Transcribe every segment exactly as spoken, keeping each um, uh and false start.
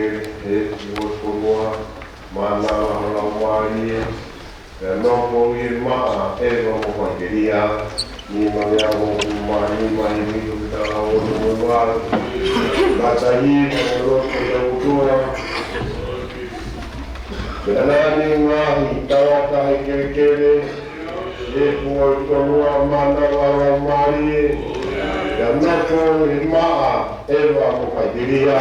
He ʻoku ʻi ai e mānava ʻo e Laumālie, pea nofo ʻi he maʻa ʻeva mo faʻiteliha, nima meʻa mo uma, nima ʻi he mito ke tala o no mo valu. Mata i mo loto ia ʻOtua. Pea naʻa ne ngaahi tangata he kelekele, ʻe pua i tolua mānava ʻo e Laumālie, pea nofo ʻi he maʻa ʻeva mo faʻiteliha.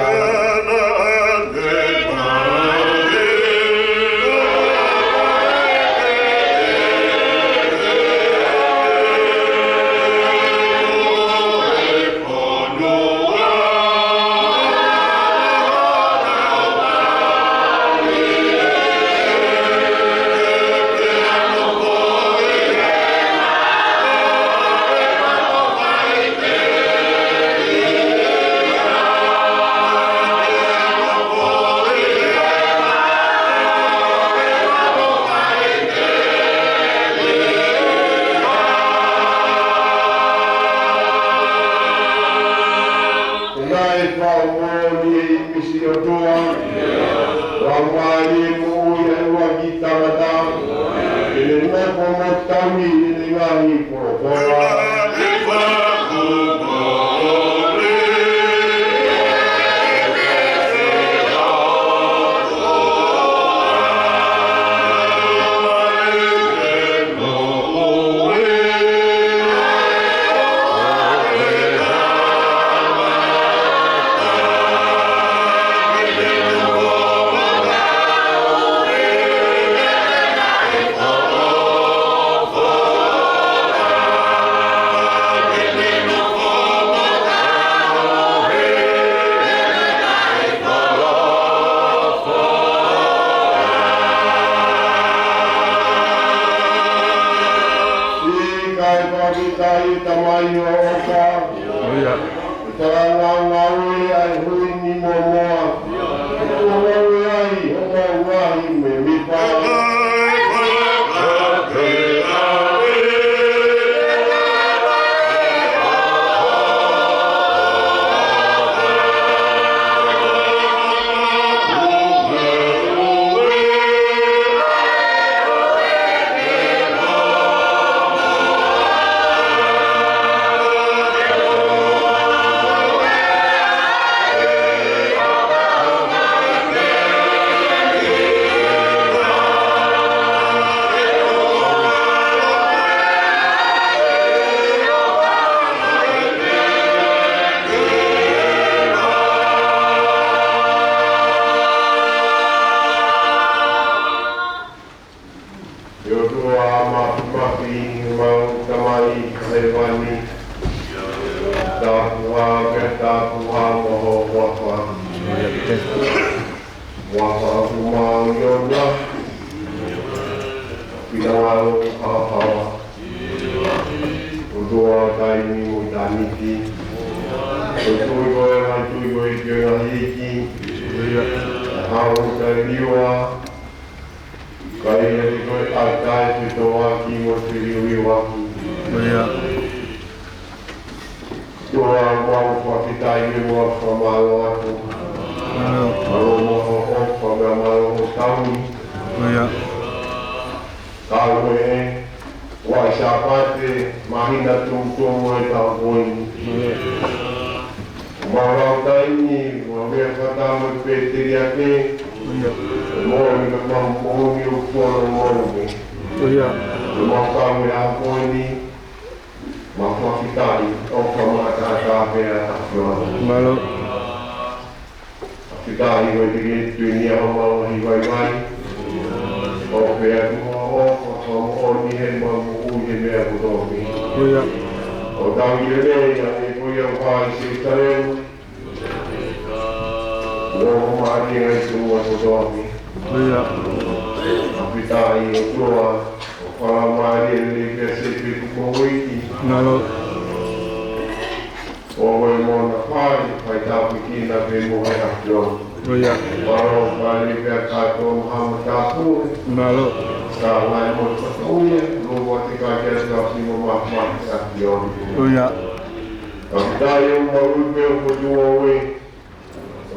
Naʻe fakamoʻoni ʻe he ʻīmisi ʻo e ʻOtua, Laumālie moʻui ʻa e ʻuluaki tangata, ke ne nofo mo tauhi ʻene ngaahi folofola. Siʻi kakai, fakafetaʻi Tamai ʻofa. ʻIo. Fakangāngāue ʻa e hui ni mo moa. Fakangāue ai ʻo mau ngaahi mēmipa. ʻE ʻOtua Māfimafi, ʻemau Tamai ʻi hēvani, tapuhā pea tapuhā mo ho huafa. Huafa ʻoku mau ʻi ona, finangalo ʻa hawa. ʻOtua taimi mo ʻitāniti. Ko e tui ko e hai tui ko e ke na hiki. Hau tai liwa. Kai ʻe ko e ʻatai te toaki mo te liuliuaki. ʻIo. ʻOtua mau fakafetaʻi mo fakamālō atu. ʻIo. Mālō mo hoʻo ʻofa mo e mālō hoʻo tauhi. ʻIo. Kau e ʻaho Sāpate, māhina tumutumu ʻo e taʻu ko eni. ʻIo. Mau lau taimi, mau meʻa fakataha mo e pēteliake, ʻIo. ʻo moʻoni ka mau moʻoni ʻo fono moʻoni. ʻIo. ʻO mau kau e ʻaho ko eni, mau fakafetaʻi, ʻofa maʻataʻatā pē ʻa e ʻAfiona. Mālō. Fakafetaʻi ʻi he tui ni ʻa homau ngaahi vaivai. ʻOfa atu hoʻo ʻofa fakamoʻoni he mau moʻui he meʻa kotoa pē. ʻIo. ʻO tau ʻi he lea ʻa e ko ia ʻoku ʻi Selusalema. ʻO homau ngaahi tuʻunga kotoa pē. ʻIo. Fakafetaʻi ʻOtua, ʻoku fakamālō lelei pē ʻa e Sēpesi mo e uike. Mālō. ʻO e mo na fai, fai tāpuekina pē mo e ʻAfiona. ʻIo. Mālō, fai pē ʻa e kātoa mo ha matāpule. Mālō. Ka ʻoku ʻi ai mo e fakauia, lōua te ka kia te ka ki mo ma ma ʻAfiona. ʻIo. Fakafetaʻi ʻoku mau ui pē ʻo ko tuʻa ue.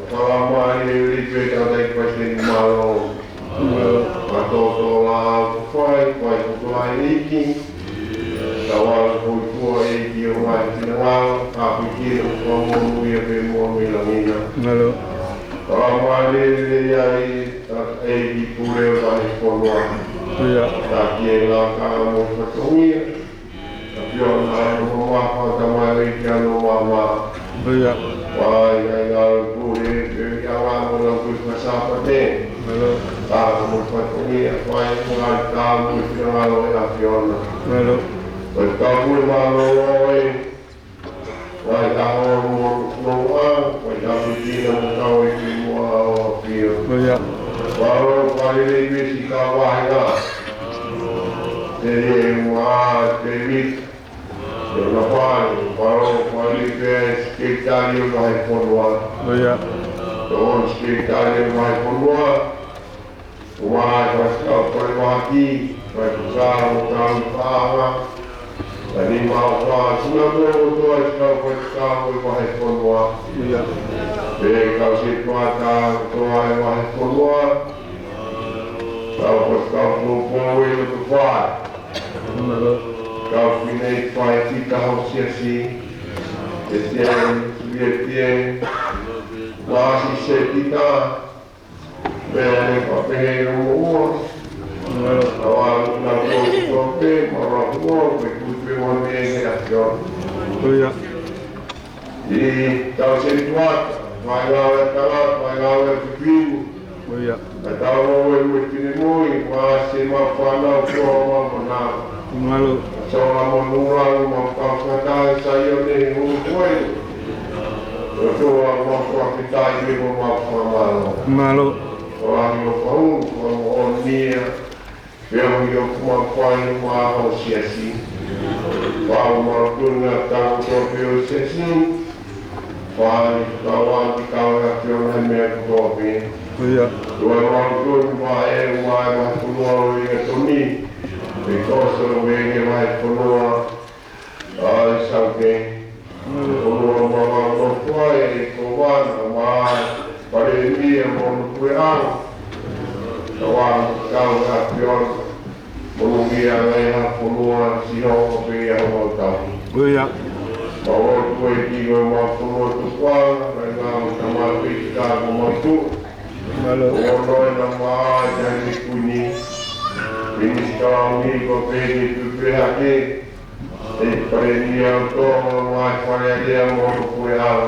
Fakamālō lelei pē tangataʻeiki palesiteni, mālō. Mālō. Mālō, tō tō la, fai, fai, ko tō ai iki. Tau ʻalu ko tua e ki o mai ki na ngalo, ka piki na ko mo ia pē mo me la ngina. Mālō. Fakamālō lelei ai, tangataʻeiki pule ʻo e fonua. ʻIo. Taki e la ka mo fatongia. ʻAfio na ʻo mamafa, tamai ʻEiki ʻo mamafa. ʻIo. Fai ai ngalo pule, pea ʻi ai ngalo lau kui Sāpate. ʻIo. Ka mo fatongia, fai mo ngalo tau mo ki ngalo e ʻAfio na. ʻIo. Ko e kau pule mālō ʻo e, fai ʻaho mo, mo a, fai tapu kina mo kau e ki mo a ʻo ʻAfio. ʻIo. Mālō, fai lelei pē siʻi kau vahenga. Te le ua, te le. Te na fai, mālō, fai lelei pē siʻi kei tali ʻo e vahefonua. ʻIo. Tō siʻi kei tali ʻo e vahefonua. Ko e faifekau palōmesi, faifekau ʻo e kau paʻanga, ka ni mau fa suna ko ʻo toa e kau faifekau ʻo e vahefonua. ʻIo. Pea kau setuata kotoa e vahefonua, kau faifekau poupou ʻi loto fale. Mālō. Kau fefine faifekau siasi, ʻEsiteli Sulieti, Lāsisi Setita, Pea ne fapehe ʻo moʻua. Mālō. Tau ʻalu na ko ko pē, mālō ko, pē kupe ua me he ʻAfio. ʻIo. ʻI tau setuata, fai ngalo e tangata, fai ngalo e fefine. ʻIo. Ka tau ō e mo e finemui, ma se ma fānau ko ma mana. Mālō. Sola mo nula, ma kau kata e Saione, ʻo koe. ʻOtua, mau fakafetaʻi mo mau fakamālō. Mālō. Ko e ʻaloʻofa ʻoku mau ʻomi ia, pea mo ia ʻoku mau fai mo e siasi. Pau mau tuna tau kotoa pē ʻo e siasi. Fai, kau anti kau e ʻAfio na he meʻa kotoa pē. ʻIo. Tuai mau tuna ma e ua e vahefonua ʻo e ʻEtoni. Pea ko e ʻosi ʻo e vahefonua ʻa e Saute. Ko e ʻuluaki mau ʻofa ʻi he kovana mo e palēmia mo hono puleʻanga. Ka ʻoku mau kau he ʻAfio na. Monūʻia ange ʻa e fonua, siʻi hoko pē ia homau tauhi. ʻIo. Mau lotu ʻEiki ko homau fonua tupuʻanga, kae ngāue ʻa e tamaioʻeiki ka ko homau tuʻi. Mālō. ʻOku ʻi ai e na ma ʻa e Kuini. Minisitā ni ko pē ke tuʻu pē hake. ʻE palēmia ʻo Tonga, mo e Fale Alea mo hono puleʻanga.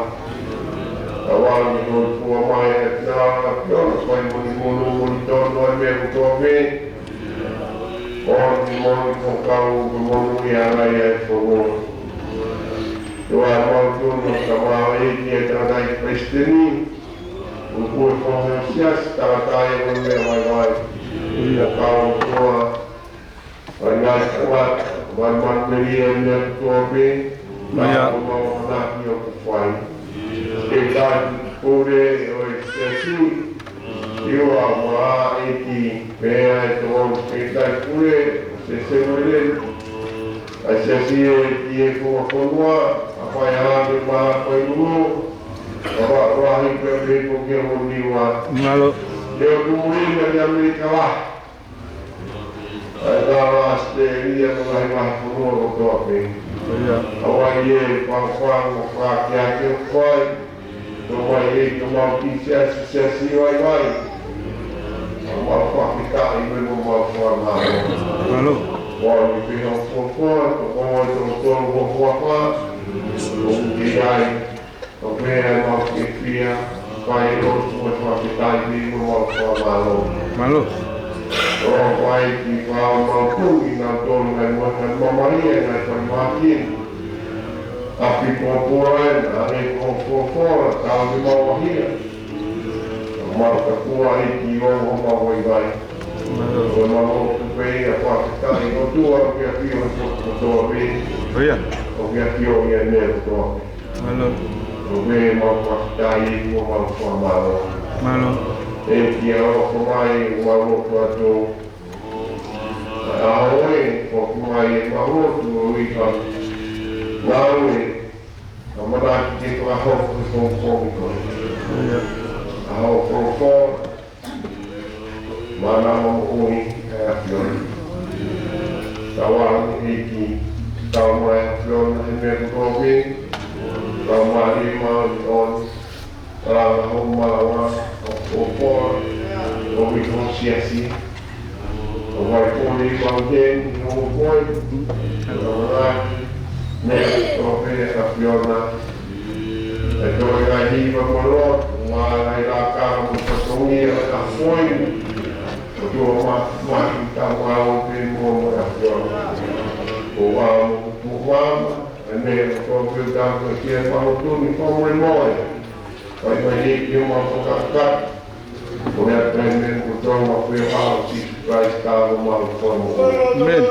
Tau ʻalu ki he fua mai e tau ʻAfio na, fai monū monū monū tonu ʻa e meʻa kotoa pē. Monū monū ko e kau, monūʻia ange ʻa e fonua. Tuai mau tuna tamaioʻeiki e tangataʻeiki palesiteni. ʻOku ʻi ai e foha siasi tangata ʻi he meʻa vaivai. ʻIo. Kau tua. Fai ngaahi tangata, fai manumelia e meʻa kotoa pē, ʻIo. Ka ko mau ʻamanaki ʻoku fai. Ke tau pule ʻo e siasi, ʻio, ʻa ma ʻEiki, meʻa e tō ke tau pule, se se mele. ʻA e siasi ʻEiki e ko e fonua, ʻa fai ʻa e ma fai muno, ʻa fai ʻa e hipe pe ko ke mo niwa. Mālō. Ke o kumui na ia me kala. ʻA e tala Australia mo e ngaahi vahefonua kotoa pē. ʻIo. Hawaii e fāfā mo fākiaki ʻo fai. Tō mai e tō mau ki siasi, siasi vaivai. Mau fakafetaʻi mo mau fakamālō. Mālō. Ko au ni pē hau fuafua, tō ko e tō tō fuafua. Ko u ki ai. ʻO pehē ʻa e mau fiefia, fai lotu mo e fakafetaʻi mo mau fakamālō. Mālō. ʻO fai ki fā mau kumi, nau tonu ngai mo e mamahi e ngai fai maki. ʻApi pōpula e na, ʻa e ko fōfōla, tau ni mau wahia. ʻO mau ka kua i ki o mo mau vaivai. Mālō. ʻO mau o kupe ia fakafetaʻi ʻOtua ʻoku ke ʻafio he potu kotoa pē. ʻIo. ʻOku ke ʻafio ia he meʻa kotoa pē. Mālō. ʻO pehē mau fakafetaʻi mo mau fakamālō. Mālō. ʻEiki ʻoku ke ʻomai ʻemau lotu atu. ʻA e ʻaho ni, ʻoku ʻomai ʻemau lotu ʻo ʻi ai ha ngāue ʻamanaki ke fakahoko he pongipongi ko eni. ʻIo. ʻa hoʻo folofola, mana mo moʻui ʻa e ʻAfiona. Tauange ʻEiki, tau mai ʻAfiona he meʻa kotoa pē, tau mai ʻi māʻoniʻoni, tau ʻaho māua, ʻo folofola, ʻo ʻi ho siasi, ʻo mai pole ʻi mau heni, ʻo koe, ʻo ngā, meʻa kotoa pē ʻAfiona, ʻe toe ngaahi hiva mo e lotu, ngaahi lakanga mo e fatongia ʻa e foʻi. ʻOtua ma, ma, tau ngāue pē mo, mo e ʻAfiona. Ko au mo kupu mama, ʻe meʻa kotoa pē tau ke kia palo tuni ko mo e moe. Kai mai he kia ma ko ka ka. Ko e ʻAfiona ko tau ma pē hao Sīsū Kalaisi tau ma ko mo. Amen.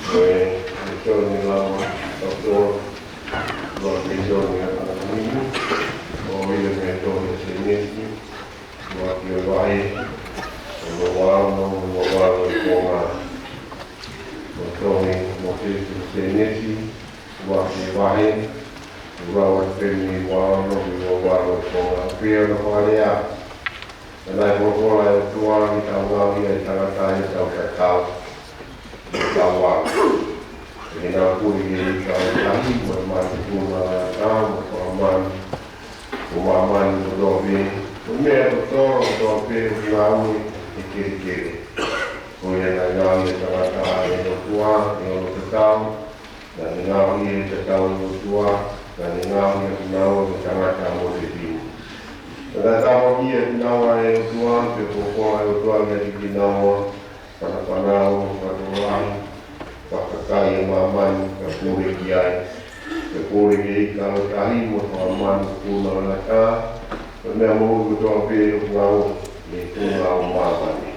Ko e, ko e toni lama, ʻo tō, ko e toni ʻa Pātini, ʻo ia me toni Sēnesi, ua ki he vahe, ʻo no wao, no, no wao, no konga. Ko e toni Mōsese Sēnesi, ua ki he vahe, ua ua peni, wao, no, no wao, no konga. Pea no wale a. Naʻe folofola ʻe he ʻOtua, ʻi he tau ngāue ʻa e tangata ʻi he tau tatau, ʻi he tau ʻalu. ʻI heʻenau puli ʻi he ika ʻo tahi, mo e manu puna ʻa e tau, mo e fanga manu, mo māmani kotoa pē, mo e meʻa kotoa, kotoa pē, ʻoku ngāue ʻe kelekele. Ko ia naʻe ngāue ʻa e tangata ʻe he ʻOtua, ʻi hono tatau, naʻa ne ngāue ʻi he tatau ʻo e ʻOtua, naʻa ne ngāue ʻi he ʻuhinga ʻo e tangata mo e fefine. Naʻe tāpuakiʻi ʻe kinaua ʻe he ʻOtua, pea folofola ʻe he ʻOtua kiate kinaua, fanafanau, fakatokolahi, fakakakai ʻa māmani, kae pule ki ai. Kae pule ki he ika ʻo tahi, mo e fanga manu puna ʻo e ʻatā, mo e meʻa moʻui kotoa pē ʻoku ngāue ʻi he ʻuhinga ʻo māmani.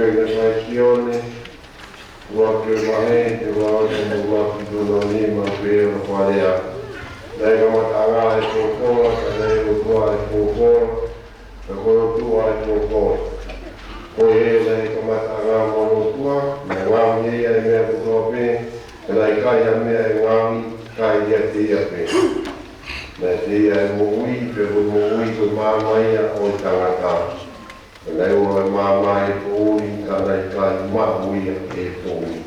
Ko e fai Sione, ua ki he vahe, te ua o te ua ki tono ni ma pe o fale a. Naʻe kamataʻanga ʻa e popola, ka naʻe ʻOtua ʻa e popola, ka ko e ʻOtua ʻa e popola. Ko ia naʻe kamataʻanga mo e ʻOtua, naʻe ngaohi ʻe ia ʻa e meʻa kotoa pē, ka naʻe ʻikai ha meʻa ʻe ngaohi, ka ʻiate ia pē. Naʻe ʻiate ia ʻa e moʻui, pea ko e moʻui ko e maama ia ʻo e tangata. Naʻe ʻomi ʻa e maama ʻi he poʻuli, ka naʻe ʻikai maʻu ia ʻe he poʻuli.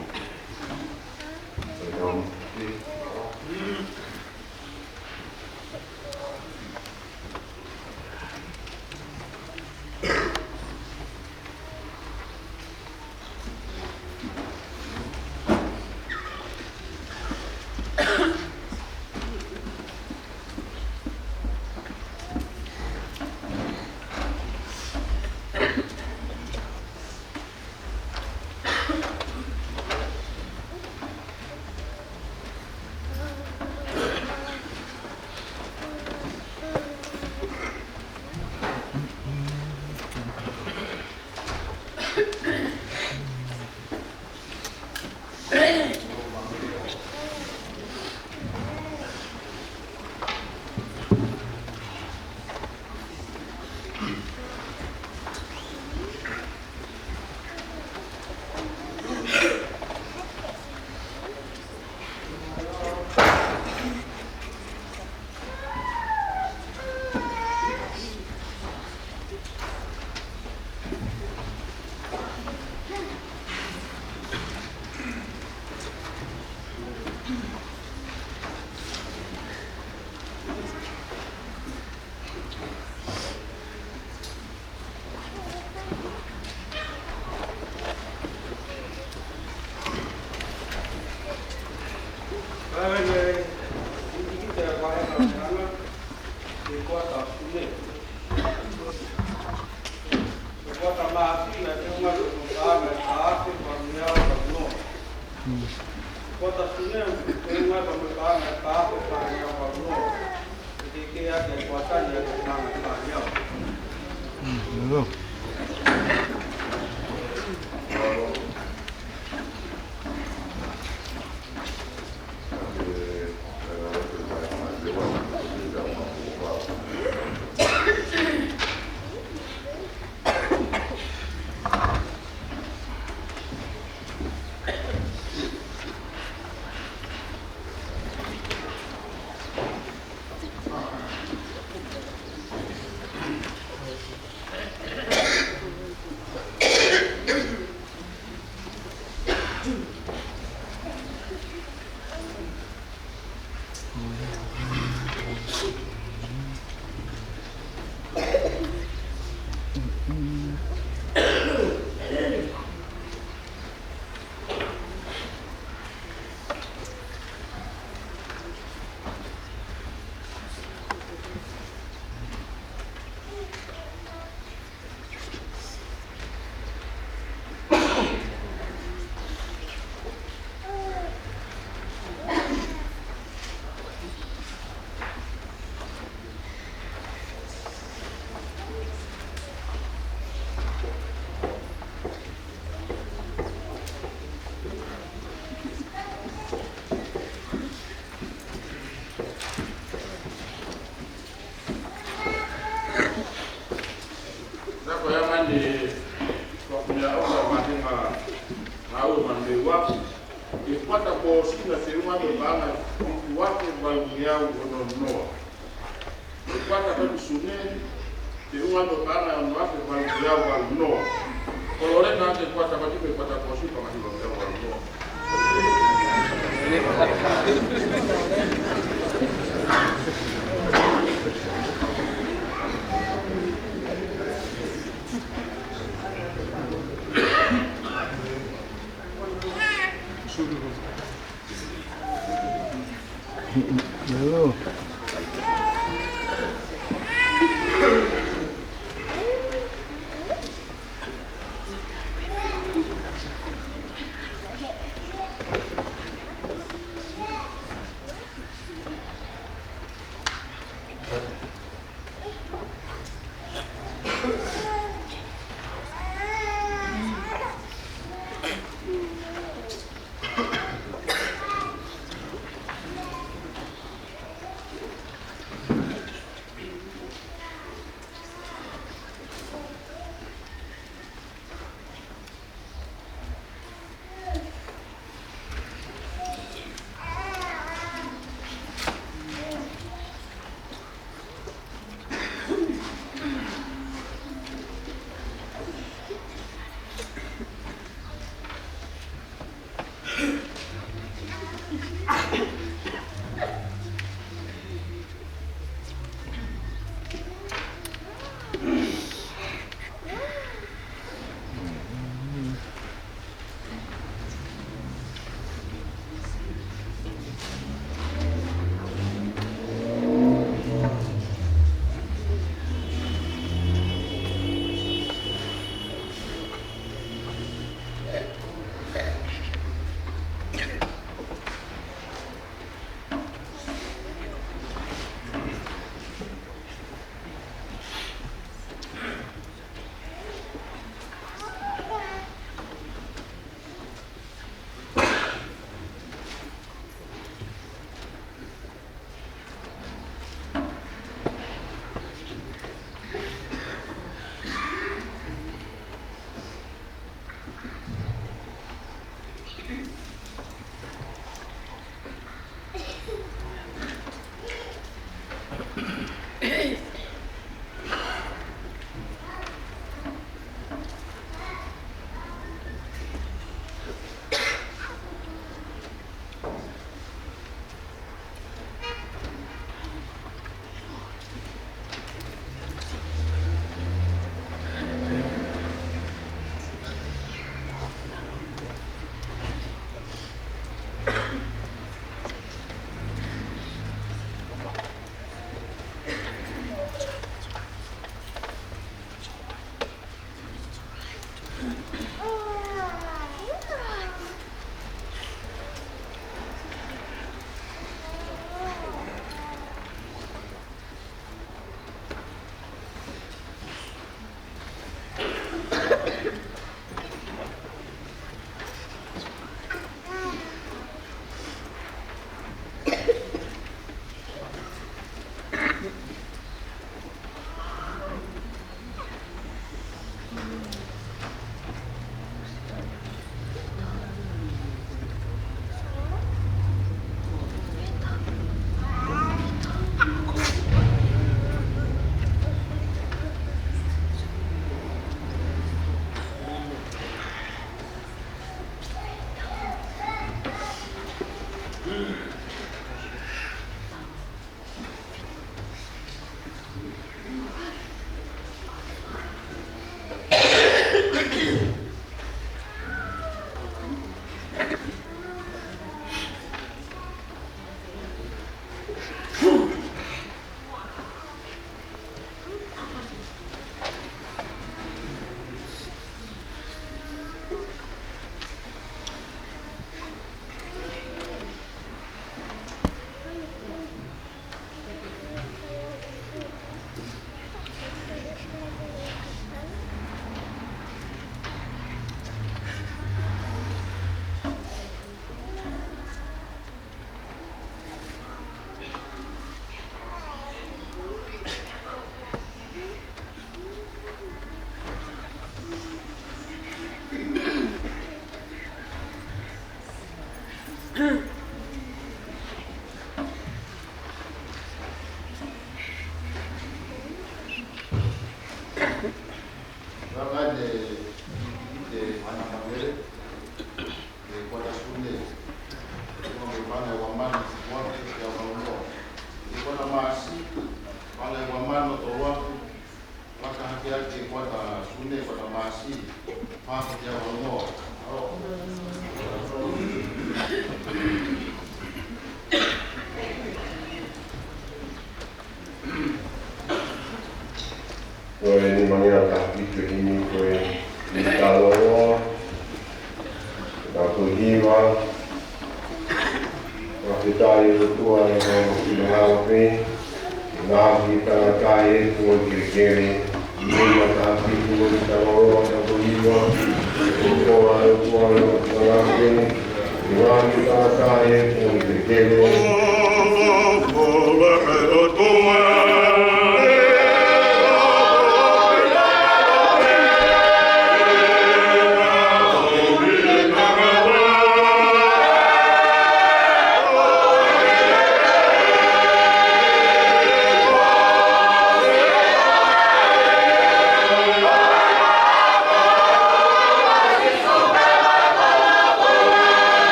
Naʻa ko ia mai ne, ko ia ʻoku ma tenga ngāue manu me ua. ʻE kuata ko Sune, teunga mo e paʻanga ʻe uike valu ngeau ono noa. ʻE kuata ko Sune, teunga mo e paʻanga ʻe ono afe valu ngeau valu noa. Ko Lolena ʻe kuata ko Tipe, kuata ko Sune, paʻanga ʻe ono ngeau valu noa. Hello. Laka ʻi he, ʻi he mana mangere, ʻi he kuata Sune, ʻi he ʻaho ʻe ua mano, ua mano, ʻi he kuata Sune. ʻI he kuata Maʻasi, mana ʻe ua mano tolu afe, laka hake ʻi he kuata Sune, kuata Maʻasi, fā afe teau valu noa. Ko e nima ngeau taha fitu ʻeni ko e Taloa, tapu hiva, fakafetaʻi ʻOtua ʻi he ʻaho ni, ngaahi tangata ʻi he kelekele, nima taha fitu ʻeni Taloa, tapu hiva, ʻOtua ʻOtua ʻi he kelekele,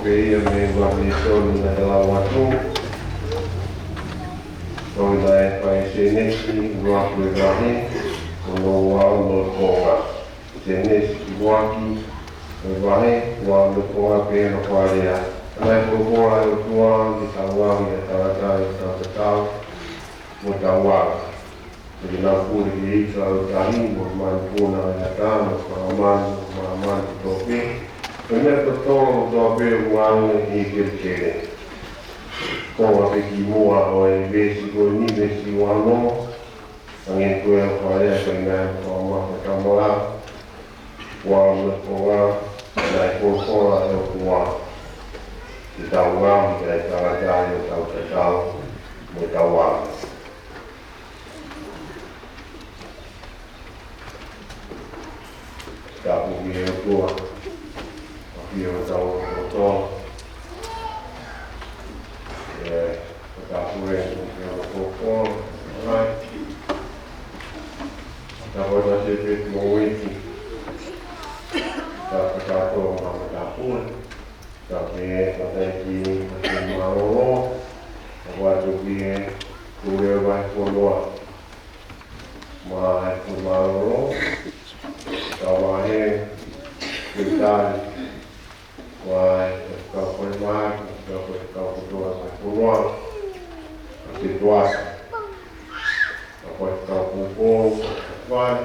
Pea mei he ua Mīsoni naʻe lau atu, ko ia naʻe fai Sēnesi, ua ko e vahe, ko hono ua mo e konga. Sēnesi ua ki he vahe, ua mo e konga pea naʻe fai ai. Naʻe folofola ʻa e ʻOtua ki he tangata, ʻa e tangata, ʻa e tangata, mo e tangata. Pea naʻe pule ki he ika ʻo e tahi, mo e manupuna ʻo e ʻatā, mo e fanga manu, mo e māmani kotoa pē, mo e meʻa totolo kotoa pē ʻoku ngaue ʻi he kelekele. Konga pē ki muʻa ʻo e veesi ko eni, veesi ua noa, hangē ko e fai ʻe he kakai ʻo e fanga mafai tamala, ua mo e konga, naʻe folofola ʻa e ʻOtua ki he tangata, ʻa e tangata, ʻa e tangata, mo e tangata. Tapu ki he ʻOtua, ʻa ia ʻoku tau loto. ʻE, tapu e, ʻoku tau loto. Alright. Tapu e tase pe mo wiki. Tapu tapu ma tapu e. Tapu e, tapu e ki, tapu e mālōlō. Tapu atu ki he, kule vai fonua. Mai ko mālōlō, ka vahe, ki tali, mai ko kau fai mai, ko kau fai kau kotoa mai ko loa, ki tuasa, ka fai kau pōpō, ka fai,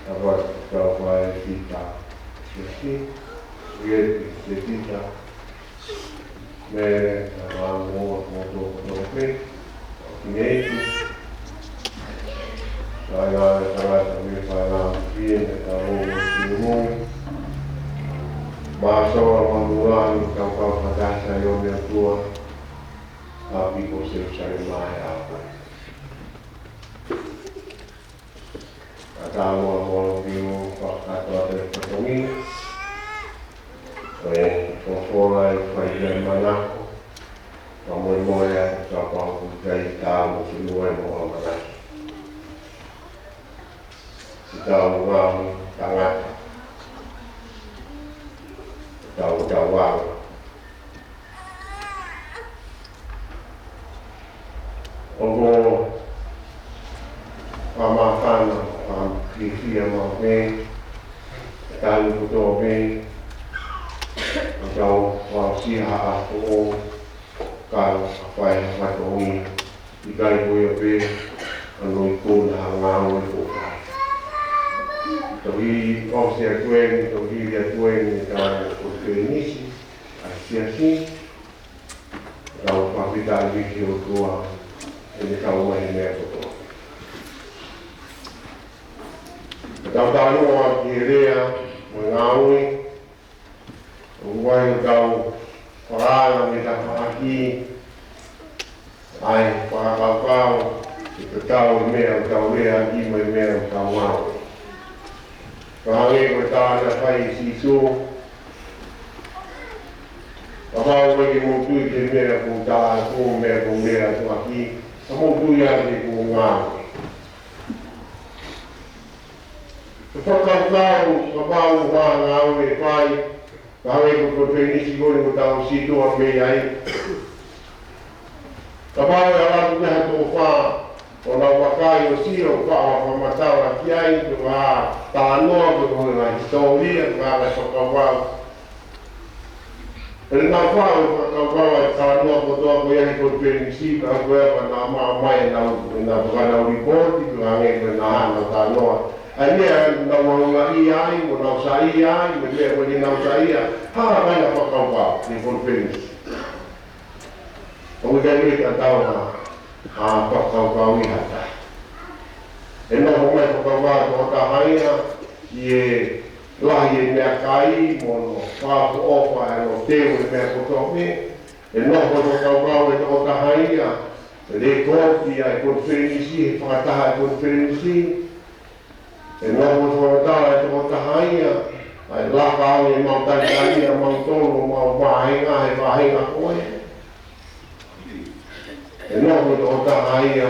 ka fai kau fai fita, ki ki, ki ki, ki fita, Mele, ʻa e motuʻa kotoa pē, ʻo ki nei ki. Ka ʻi ai e tangata mei fai ʻa e pie, mei ka ʻo ki mui. Māsola, māmula, ni kau kau fakataha ʻi ʻo mea tua, ʻa piko se usai mai ʻa koe. Ka tau ʻa mo piu fakakatoa te fatongi. Ko e folofola ʻi fai ia manako. Ka moemoe ʻa ka pau ku kai tau mo se moe mo ʻamanaki. Ki tau ngāue tangata. Tau tau ngāue. ʻOku fakamāfana, fakafiefia maʻu pē, ʻa e taimi kotoa pē, ʻoku tau fakaʻosi ha ʻaho, ka fai ha fatongia, ʻikai ko ia pē, ʻa e ʻikai ko ha ngāue ʻoku fai. Toki ʻosi atu eni, toki ʻi atu eni, ka ko e nisi, ʻa e siasi, Tau fakafetaʻi ki he ʻOtua, ʻene kau mai he meʻa kotoa. Ka tau talanoa ki he lea, mo e ngāue, ʻoku ʻi ai ʻetau fakaanga mei he tafaʻaki, ʻa e fakakaukau, ʻi he tau meʻa ʻoku tau lea, ʻi mo e meʻa ʻoku tau ngāue. Ka hangē ko e tala naʻe fai ʻe Sīsū, kapau ʻoku ʻikai ke mou tui ki he meʻa ʻoku ou tala atu, meʻa ʻoku ou lea atu ʻaki, ka mou tui ʻaki ʻeku ngāue. Ko e fakakaukau, kapau ʻoku ʻi ai ha ngāue ʻe fai, ka hangē ko e konifelenisi ko eni ʻoku tau sītuʻa mei ai. Kapau ʻe ala atu mei ha toko fā, ʻo nau vakai ʻo sio, ʻo faʻa fakamatala ki ai, pe ko ha talanoa, pe ko ha hisitōlia, pe ko ha ngaahi fakakaukau. Pea nau faʻa fakakaukau ʻa e talanoa kotoa ko ia he konifelenisi, ka ko ia pea nau maʻu mai ʻenau, ʻenau fakanau lipooti, pe hangē ko ʻenau hanga talanoa. ʻA ia nau maʻu mai ai, mo nau saiʻia ai, mo e meʻa ko eni nau saiʻia, ha, ha, ha fakakaukau, he konifelenisi. ʻOku ʻikai ke tatau ha, ha fakakaukau ʻi ha taha. ʻE nofo mai fakakaukau ʻa e tokotaha ia, ʻi he lahi e meʻakai, mo hono fakaʻofoʻofa ʻa hono teu e meʻa kotoa pē. ʻE nofo fakakaukau e tokotaha ia, ʻi he lēkooti ʻa e konifelenisi, he fakataha e konifelenisi. ʻE nofo fakatala e tokotaha ia, ʻa e laka ange ʻemau talitali ʻamautolu, ʻemau vāhenga, he vāhenga ko ē. ʻE nofo e tokotaha ia,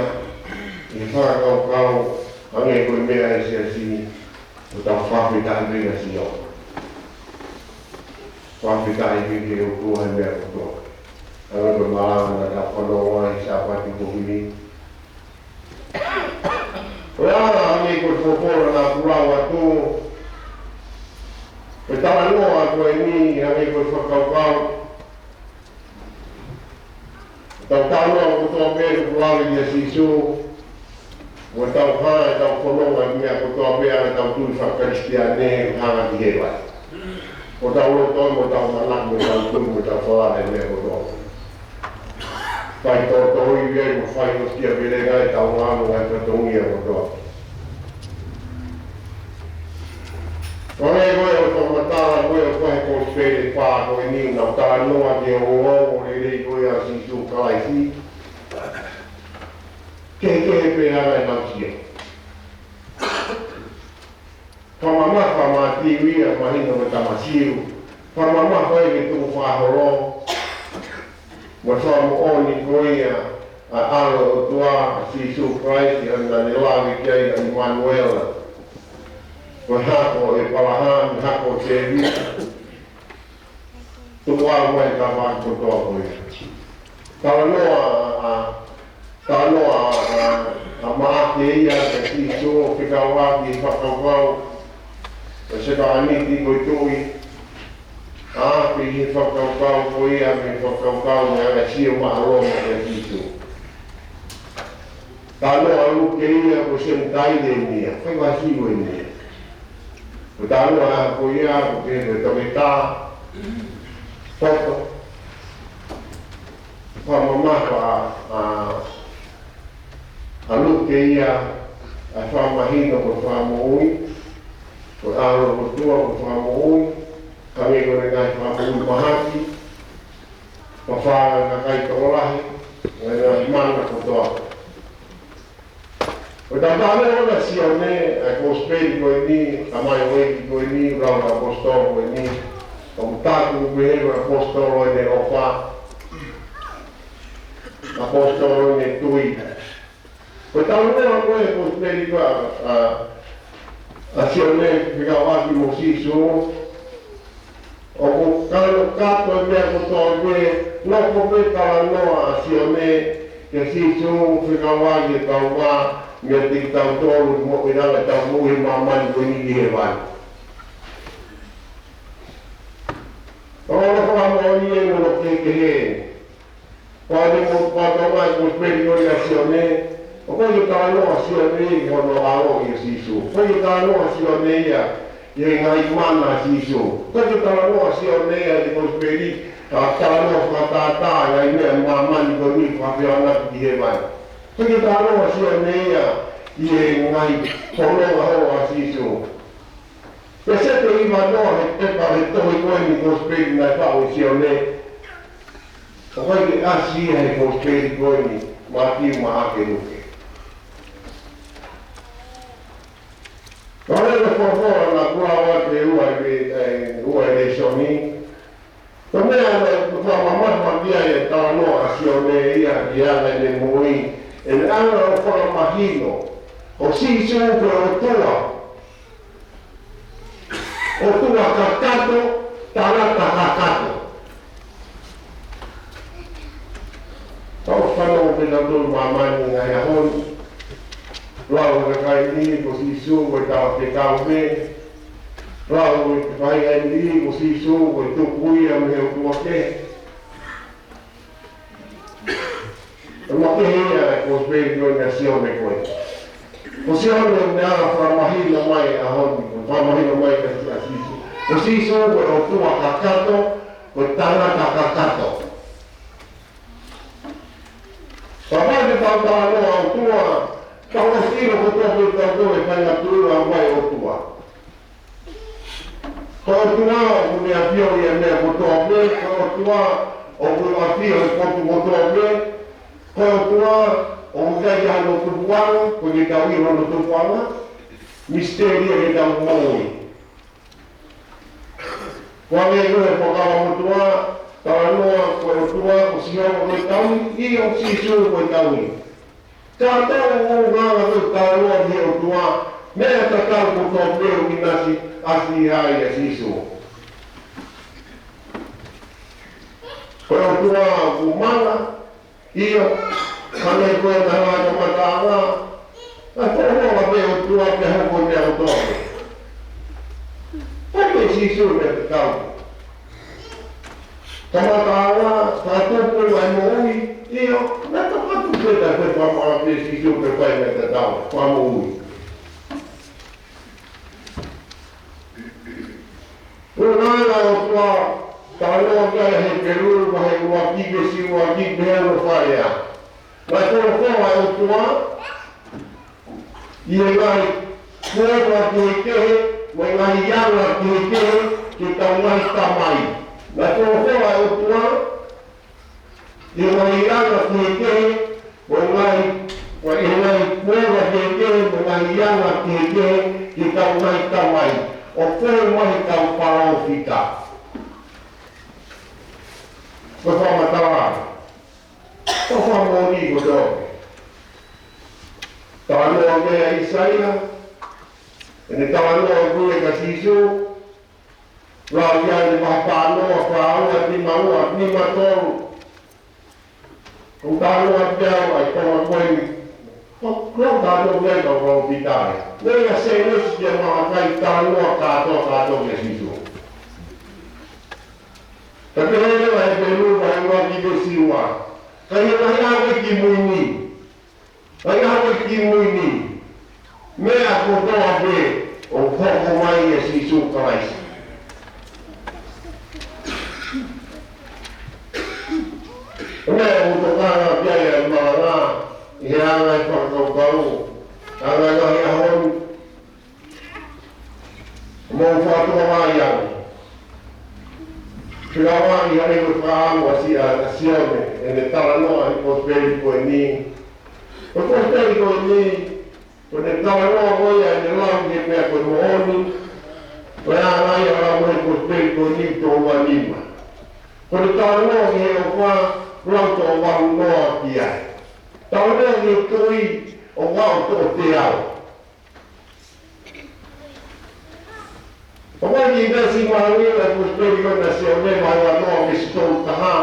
ʻi he fakakaukau, hangē ko e meʻa ʻa e siasi, ʻoku tau fakafetaʻi pē kia Sihova. Fakafetaʻi ki he ʻOtua he meʻa kotoa. Hangē ko e malanga naʻa tau fanongo ai he Sāpate ko eni. Ko e ala hangē ko e folofola naʻa ku lau atu, ko e talanoa ko eni hangē ko e fakakaukau. Tau talanoa kotoa pē ʻoku lave kia Sīsū, mo tau hā ʻetau fononga ki he meʻa kotoa pē ʻa ʻetau tui faka-Kalisitiane, hanga ki hēvani. Ko ʻetau loto, mo ʻetau mana, mo ʻetau tui, mo ʻetau falala he meʻa kotoa. Fai tōtōivi ai, mo fai ʻosikiavelenga ʻetau ngāue ngaahi fatongia kotoa. Ko e meʻa ko ē ʻoku fakamatala ko ē ʻoku ʻi he kosipeli ʻe fā ko eni, naʻa ku talanoa ki he ongoongolelei ko ē ʻa Sīsū Kalaisi. Kehekehe pē ʻa e ngaahi tausia. Fakamamafa ʻa Mātiu ia, mahino ko e tamasiu. Fakamamafa ia ki he tukufakaholo. Mo e fakamoʻoni ko ia ʻa e ʻAlo ʻo e ʻOtua, ʻa Sīsū Kalaisi, ʻa ia naʻa ne lave ki ai ʻa ʻImanuela. Ko e hako ʻo ʻĒpalahame, hako ʻo Tēvita. Tuku ā mai ka fā kotoa ko ia. Talanoa ʻa, talanoa ʻa, ʻa Maʻake ia kia Sīsū, fekauʻaki he fakakaukau ʻa e sākalamēniti ko e tuʻi. ʻA, pehē he fakakaukau ko ia, mei he fakakaukau mo e anga e sio māʻolunga kia Sīsū. Talanoa ʻa Luke ia ko e Senitaile eni ia, fai vasi eni ia. Ko e talanoa ko ia, ko e pehē ko e toketā, poto, fakamamafa ʻa, ʻa Luke ia, ʻa e fakamahino ko e Fakamoʻui, ko e ʻAlo ʻo e ʻOtua ko e Fakamoʻui, hangē ko ʻene ngaahi fakamoʻui mahaki, mafao ʻa e kakai tokolahi, mo ʻene ngaahi mana kotoa. Ko e talanoa ʻa Sione, ʻa e kosipeli ko eni, tamai ʻeiki ko eni, lau ʻa e ʻaposetolo ko eni, ʻoku taku pehē ko e ʻaposetolo ʻene ʻofa, ʻaposetolo ʻene tui. Ko e talanoa ko ē ʻa e kosipeli ko ē ʻa, ʻa, ʻa Sione fekauʻaki mo Sīsū, ʻoku kanokato e meʻa kotoa pē, nofo pē talanoa ʻa Sione kia Sīsū fekauʻaki ʻetau vā, meiate kitautolu mo e anga ʻetau moʻui he māmani ko eni ki hēvani. Ko hono fakamoʻoni ʻeni, ko hono kehekehe ʻeni. Ko e meʻa ʻoku fakaʻaongaʻi ʻe he kosipeli ko eni ʻa Sione, ʻoku ʻikai ke talanoa ʻa Sione ia ki hono ʻaloʻi ʻo Sīsū. ʻOku ʻikai ke talanoa ʻa Sione ia ki he ngaahi mana ʻa Sīsū. ʻOku ʻikai ke talanoa ʻa Sione ia ʻi he kosipeli, ʻa e talanoa fakatātā, ngaahi meʻa ʻa māmani ko eni fakafeʻao atu ki hēvani. ʻOku ʻikai ke talanoa ʻa Sione ia ki he ngaahi fononga holo ʻa Sīsū. Pea se te iva noa he pepa he tohi ko eni kosipeli naʻe faʻu ʻe Sione. ʻOku ʻikai ke ʻasi ia he kosipeli ko eni, Mātiu, Maʻake, Luke. Ka ʻoku ʻi ai e folofola naʻa ku lau atu ʻe ua ʻi he, ʻe ua ʻi he lēsoni. Ko e meʻa naʻe fakamamafa ki ai e talanoa ʻa Sione ia ki he anga ʻene moʻui, ʻene anga ʻo fakamahino ko Sīsū ko e ʻOtua. ʻOtua kakato, tangata kakato. Tau fanongo pē tautolu ʻi māmani he ngaahi ʻaho ni. Lau ʻe he kakai ni ko Sīsū ko e tala fekau pē. Lau ʻe he kakai ni ko Sīsū ko e tuku ia mei he ʻotua kehe. ʻE makehe ia e kosipeli ko eni ʻa Sione ko ē. Ko Sione ʻoku ne ala fakamahino mai ʻa e ʻaho ni, fakamahino mai kia Sīsū. Ko Sīsū ko e ʻOtua kakato, ko e tangata kakato. Kapau te tau talanoa ʻOtua, tau ʻosi ʻilo kotoa pē tautolu e faʻahinga tuʻunga ʻoku ʻi ai e ʻOtua. Ko e ʻOtua ʻoku ne ʻafioʻi e meʻa kotoa pē, ko e ʻOtua ʻoku ʻafio he potu kotoa pē, ko e ʻOtua ʻoku ʻikai ke ʻi ai hano tupuʻanga, ʻoku ʻikai ke tau ʻilo hono tupuʻanga, misiteli ia ke tau moʻui. Ko e ʻuhinga ia ʻoku fakamotuʻa, talanoa ko e ʻOtua ko Sihova ko e tauhi, ʻio Sīsū ko e tauhi. Ka tau ʻulungaanga ko e talanoa ki he ʻOtua, meʻa tatau kotoa pē ʻoku ʻinasi ʻasi ai ʻa Sīsū. Ko e ʻOtua ʻoku mana, ʻio, hangē ko e taha kamataʻanga, naʻe folofola pē ʻOtua pea hoko e meʻa kotoa. Pea ko Sīsū meʻa tatau. Kamataʻanga, fakatupu ʻa e moʻui, ʻio, naʻe fakatupu pē, naʻe folofola pē Sīsū pea fai meʻa tatau, fakamoʻui. Ko e ngaahi ʻa e ʻOtua, talanoa ki ai ʻa Hepelū, vahe ʻuluaki, veesi ʻuluaki, pehē hono fakalea. Naʻe folofola ʻa e ʻOtua, ʻi he ngaahi kuonga kehekehe, mo e ngaahi anga kehekehe, ki heʻetau ngaahi tamai. Naʻe folofola ʻa e ʻOtua, ʻi he ngaahi anga kehekehe, mo e ngaahi, ʻi he ngaahi kuonga kehekehe, mo e ngaahi anga kehekehe, ki heʻetau ngaahi tamai, ʻo fai mai ʻetau palōfita. Ko e fakamatala, ko e fakamoʻoni kotoa. Talanoa ki ai ʻa ʻAisea, ʻene talanoa ko ē kia Sīsū, lau ia ʻi he vahe fā noa, fā ua, nima ua, nima tolu. ʻOku talanoa ki ai ʻa e konga ko eni. Ko, ko e talanoa ki ai ʻa e kau palōfita. Mei he Sēnesi ki he Malakai talanoa kātoa, kātoa kia Sīsū. Ka pehē leva ʻe Hepelū vahe ʻuluaki veesi ua. Ka ʻi he ngaahi ʻaho kimui ni. Ka ʻi he ngaahi ʻaho kimui ni. Meʻa kotoa pē ʻoku hoko mai ʻia Sīsū Kalaisi. Ko e meʻa ʻoku tokanga ki ai ʻa e malanga, ʻi he anga ʻo e fakakaukau, anga ʻo e ngaahi ʻaho ni, mo fakatoa mai ange. Pea ʻoku ʻi ai ʻa e fakaʻamu ʻa Sia-, ʻa Sione, ʻene talanoa ʻi he kosipeli ko eni. Ko e kosipeli ko eni, ko ʻene talanoa ko ia ʻene lau ki he meʻa ko e moʻoni. Ko e anga ia ʻa e lau ʻi he kosipeli ko eni tolu nima. Ko ʻene talanoa ki he ʻofa, lau tolu valu noa ki ai. Talanoa ki he tui, ʻofa ʻo toʻo teau. ʻOku ʻi ai e veesi mālie ʻa e kosipeli ko ena ʻa Sione, vahe ua noa veesi tolu taha,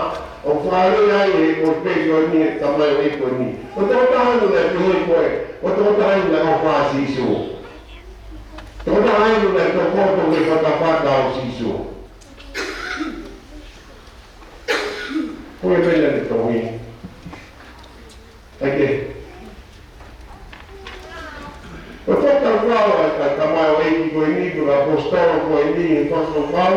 ʻoku fakalea ai ʻe he kosipeli ko eni ʻa e tamaioʻeiki ko eni. Ko e tokotaha eni naʻe pehē ko ē, ko e tokotaha eni naʻe ʻofa ʻa Sīsū. Tokotaha eni naʻe tokoto ki he fatafata ʻo Sīsū. Ko e meʻa naʻe tohi. ʻAi ke. Ko e fakakaukau ʻa e tamaioʻeiki ko eni, ko e ʻaposetolo ko eni, he fakakaukau,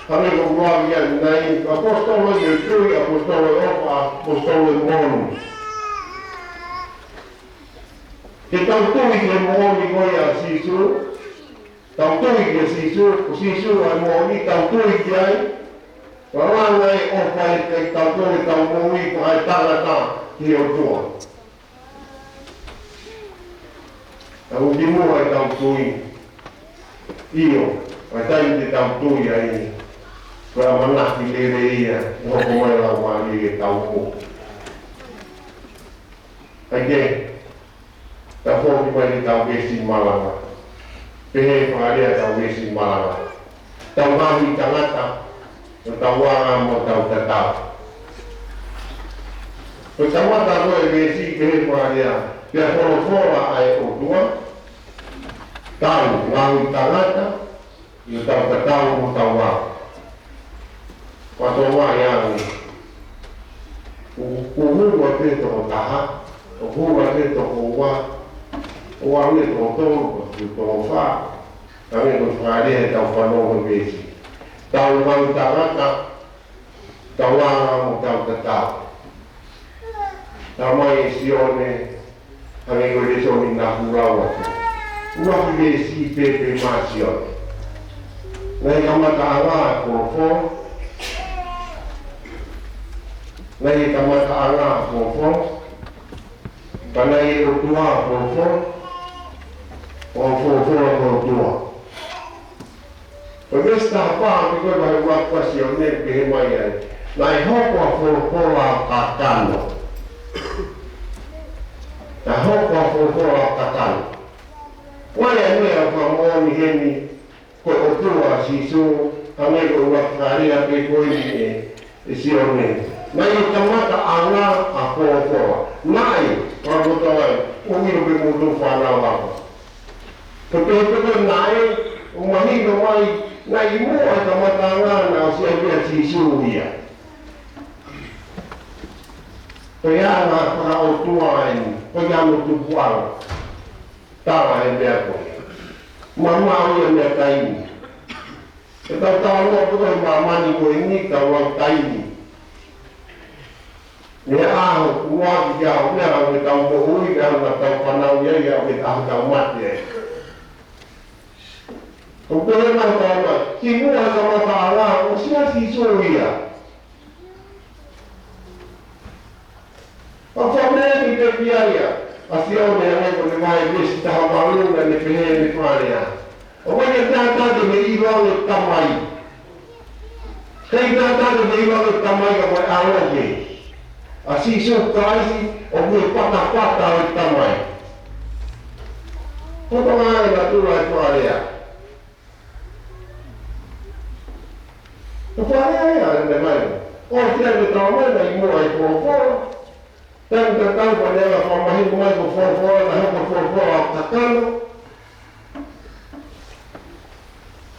hangē ko e lau ia ʻanenai, ko e ʻaposetolo ʻi he tui, ʻaposetolo ʻo e ʻofa, ʻaposetolo ʻo e moʻoni. Ke tau tui ki he moʻoni ko ia ʻa Sīsū, tau tui kia Sīsū, ko Sīsū ʻa e moʻoni, tau tui ki ai, ʻo langa e ʻofa ʻiate kitautolu ʻi heʻetau moʻui fakaetangata ki he ʻOtua. Ka ʻoku kimuʻa ʻetau tui. ʻIo, ʻa e taimi te tau tui ai, ko e ʻamanaki lelei ia, ʻe hoko mai e Laumālie ke tau moʻui. ʻAi ke, tau foki mai ki heʻetau veesi malanga. Pehē fakalea ʻetau veesi malanga. Tau ngaohi tangata, mo tau anga mo tau tatau. Ko e kamata ko ē veesi pehē fakalea, pea folofola ʻa e ʻOtua, tau ngaohi tangata, ʻio tau tatau mo tau anga. Ko e toa ia ni. Ko, ko e hū atu e toko taha, ko e hū atu e toko ua, ʻo aʻu e toko tolu, ko e toko fā. Ka me ko e fakalea ʻetau fanongo he veesi. Tau ngaohi tangata, tau anga mo tau tatau. Talamai ʻe Sione, hangē ko e lēsoni naʻa ku lau atu. ʻUluaki veesi pē pē mai ʻa Sione. Naʻe kamataʻanga ʻa e folofola. Naʻe kamataʻanga ʻa e folofola. Pea naʻe ʻOtua ʻa e folofola. ʻO e folofola ko e ʻOtua. Ko e veesi taha fā, ʻoku ʻi he vahe ua ʻa Sione, pehē mai ai. Naʻe hoko ʻa e folofola ʻo kakano. Naʻe hoko ʻa e folofola ʻo kakano. Ko e meʻa fakamoʻoni heni, ko e ʻOtua ʻa Sīsū, hangē ko e ʻuluaki fakalea pē ko eni ʻe, ʻe Sione. Naʻe kamataʻanga ʻa Folofola. Naʻe, ʻa kotoa ai, ʻoku ʻilo pē mou fānau ako. Ko e pehē pē ko e naʻe, ʻoku mahino mai, naʻe ʻi muʻa e kamataʻanga naʻe ʻosi ʻi ai pē ʻa Sīsū ia. Ko e anga fakaʻotua eni, ko e anga tupuʻanga. Tala e meʻa ko ia. Mamaʻo ia mei he taimi. ʻE tau talanoa ko e māmani ko eni, tau lau taimi. Mei he ʻaho, ʻoku ʻi ai ke ʻaho, mei he ʻaho ʻoku tau moʻui, mei he ʻaho ʻoku tau fānau ai, mei he ʻaho ʻoku tau mate ai. ʻOku pehē mai tala mai, ʻi muʻa e kamataʻanga, ʻosi ʻa Sīsū ia. ʻA fāmili pē ki ai ʻa Sione, ʻa ē ko e vahe veesi taha valu, naʻa ne pehē ʻene fakalea. ʻOku ʻikai ke tātāke mei ʻilo ange Tamai. ʻIkai tātāke mei ʻilo ange Tamai ka ko e ʻAlo pē. ʻA Sīsū Kalaisi, ʻoku ʻi he patapata ʻo e Tamai. Ko e tōʻonga ʻa e natula e fakalea. Ko e fakalea ia ʻa e meʻa mai. ʻOku ʻikai ke tau mai ʻi muʻa e Folofola. Taimi tatau pē naʻe fakamahino mai ko e Folofola, naʻe hoko e Folofola ʻo kakano.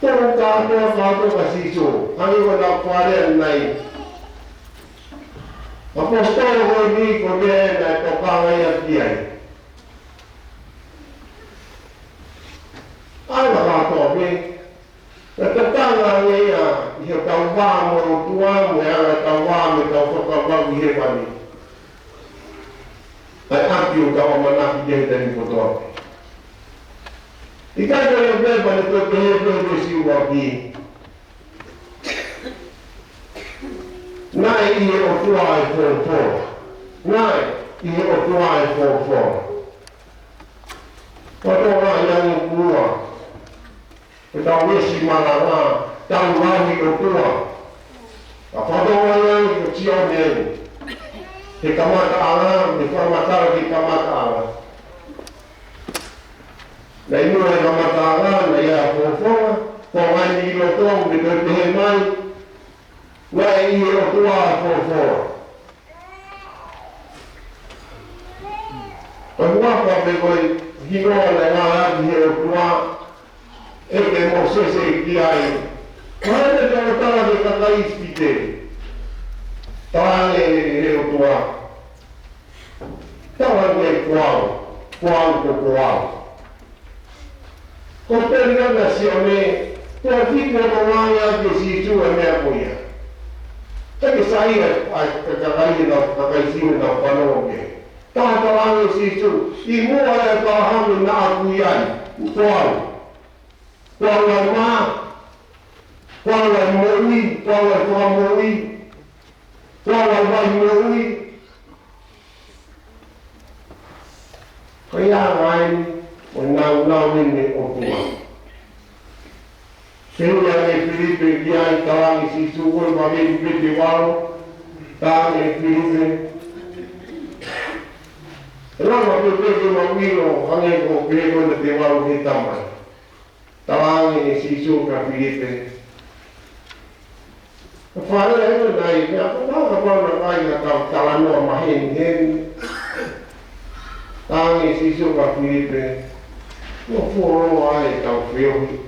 Tō kātoa, kātoa kia Sīsū. Hangē ko ʻena fakalea ʻanenai. ʻAposetolo ko eni ko e meʻa naʻe tokanga ia ki ai. ʻAla kātoa pē. Naʻe tokanga ange ia ʻi heʻetau vā mo e ʻOtua, mo e anga ʻetau vā mo ʻetau fakavavevave ʻi hēvani. ʻA e ʻapi ʻoku tau ʻamanaki ki ai he taimi kotoa pē. ʻIkai ko ia pē, pea ne toe pehē pē he veesi ʻuluaki. Naʻe ʻi he ʻOtua e Folofola. Naʻe ʻi he ʻOtua e Folofola. Ko e tōʻonga ʻi ai ʻa e ʻOtua. Ko ʻetau veesi malanga, tau lau ʻi ʻOtua. ʻA e tōʻonga ʻi ai ko Sione eni. He kamataʻanga, he fakamatala ki he kamataʻanga. Naʻe ʻi muʻa e kamataʻanga, naʻe ʻi ai ʻa e Folofola, ko e ʻai ʻi loto, mo e toe pehē mai, naʻe ʻi he ʻOtua ʻa e Folofola. Ko e huafa pē ko e hingoa naʻe ngāueʻaki ʻe he ʻOtua, ʻeke ʻe Mōsese ki ai. Ko hai te tau tala ki he kakai ʻIsipite? Tala ange ʻe he ʻOtua. Tala ange ko au, ko au ko, ko au. Ko e pehē ʻa Sione, ko e fitu ʻo ngāueʻaki ʻe Sīsū e meʻa ko ia. ʻIkai ke saiʻia ʻa e kakai ʻenau, kakai Siu ʻenau fanongo ki ai. Tala ange ʻe Sīsū, ʻi muʻa ʻa ʻĒpalahame naʻa ku ʻi ai, ko au. Ko au ʻa e mā, ko au ʻa e moʻui, ko au ʻa e fakamoʻui, ko au ʻa e vai moʻui. Ko ia ʻa e ʻai, ʻo e nāunau ʻeni ʻo e ʻOtua. Pehē ange ʻe Filipe ki ai, tala ange ʻe Sīsū ko e vahe veesi valu, tala ange ʻe Filipe. ʻE lava pē ke mau ʻilo, hangē ko e pehē ko ena te mau ʻi he Tamai. Tala ange ʻe Sīsū kia Filipe. Ka fale ʻe nai, meʻa ko ena ka pau na kai na tau talanoa maheniheni. Tala ange ʻe Sīsū kia Filipe. Ko e fuoloa ʻetau feohi.